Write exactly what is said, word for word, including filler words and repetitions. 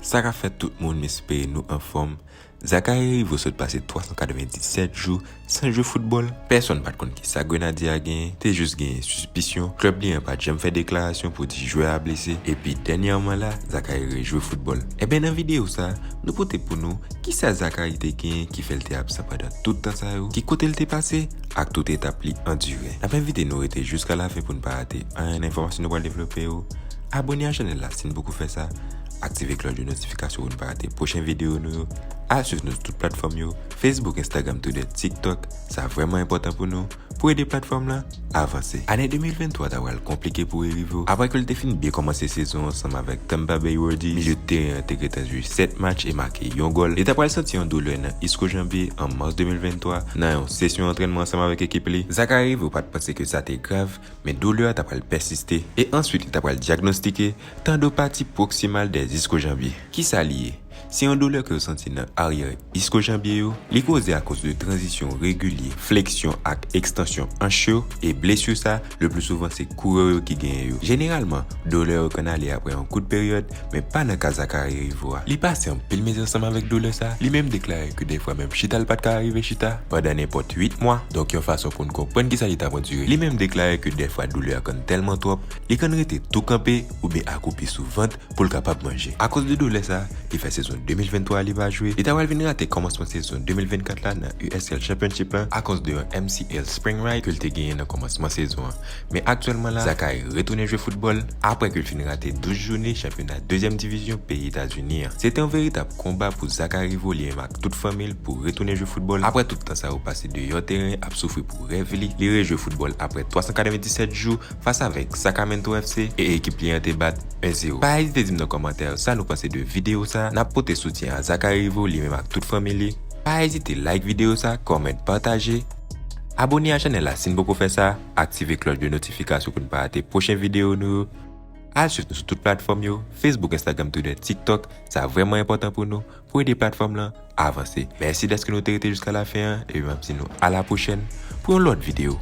Sa k ap fèt tout moun, m espere nou anfòm. Zacharie Rivaud sot pase twa san katrevenndisèt jou san jwe foutbòl. Pèsonn pa t konn kisa grenadye a genyen, te jis genyen sispisyon. Klèb li an pa t janm fè deklarasyon pou di jwè a blese. Epi dènyèman la, Zacharie rejwe foutbòl. Enben nan videyo sa, nou pote pou nou kisa Zacharie te genyen ki fè l te absan pandan tout tan sa yo, ki kote l te pase, ak tout etap li andire. N ap envite nou rete jiska lafen pou n pa rate anyen nan enfòmasyon nou pral devlope yo. Abòne a chanèl la si n poko fè sa. Aktive klòch de notifikasyon pou n pa rate pwochen videyo nou yo. Al swiv nou sou tout platfòm yo, Facebook, Instagram, Twitter, TikTok. Sa vrèman enpòtan pou nou, pou ede platfòm lan avanse. Ane de mil venntwa ta pral konplike pou Rivaud. Apre ke l te fin byen kòmanse sezon ansanm avèk Tampa Bay Worthies, milye de teren an te gentan jwe sèt match e make yon gòl. Li ta pral santi yon doulè nan isko janbye an mas de mil venntwa nan yon sesyon antrènman ansanm avèk ekip li. Zacharie Rivaud pa t panse ke sa te grav, men doulè a ta pral pèsiste, e answit li ta pral dyagnostike tendinopati pwoksimal dè isko janbye. Kisa li ye? Se yon doulè ke yo santi nan aryè isko janbye yo. Li koze akoz de tranzisyon regilye, fleksyon ak ekstansyon anch yo, e blesi sa, le pli souvan se kourè yo ki genyen yo. Jeneralman, doulè yo konn ale apre yon kout peryòd, men pa nan ka Zacharie Rivaud a. Li pase anpil mizè ansanm avèk doulè sa. Li menm deklare ke dèfwa menm chita l pa t ka rive chita pandan nenpòt uit mwa. Donk yon fason pou n konprann kisa li t ap andire. Li menm deklare ke dèfwa doulè a konn tèlman twòp, li konn rete tou kanpe oubyen akwoupi sou vant pou l kapab manje. Akoz de doulè sa, li fè sezon de mil venntwa a li pa jwe. Li ta pral vin rate kòmansman sezon de mil vennkat la nan U S L Championship lan akoz de yon M C L sprain right ke l te genyen nan kòmansman sezon an. Men aktyèlman la, Zacharie retounen jwe foutbòl apre ke l fin rate douz jounen chanpyona dezyèm divizyon peyi Etazini an. Se te yon veritab konba pou Zacharie Rivaud li menm ak tout fanmi l pou retounen jwe foutbòl. Apre tout tan sa yo pase deyò teren ap soufri pou rèv li, li rejwe foutbòl apre twa san katrevenndisèt jou fas avèk Sacramento F C e ekip li an te bat en zewo. Pa ezite di m nan kòmantè yo sa nou panse de videyo sa. N ap pote soutyen a Zacharie Rivaud li menm ak tout fanmi li. Pa ezite like videyo sa, comment, pataje. Abòne a chanèl la si n poko fè sa, aktive klòch de notifikasyon pou n pa rate pwochen videyo nou yo. Al swiv nou sou tout platfòm yo, Facebook, Instagram, Twitter, TikTok, sa vrèman enpòtan pou nou, pou ede platfòm lan avanse. Mèsi dèske nou te rete jiska lafen an, epi m ap di nou a la pwochèn pou yon lòt videyo.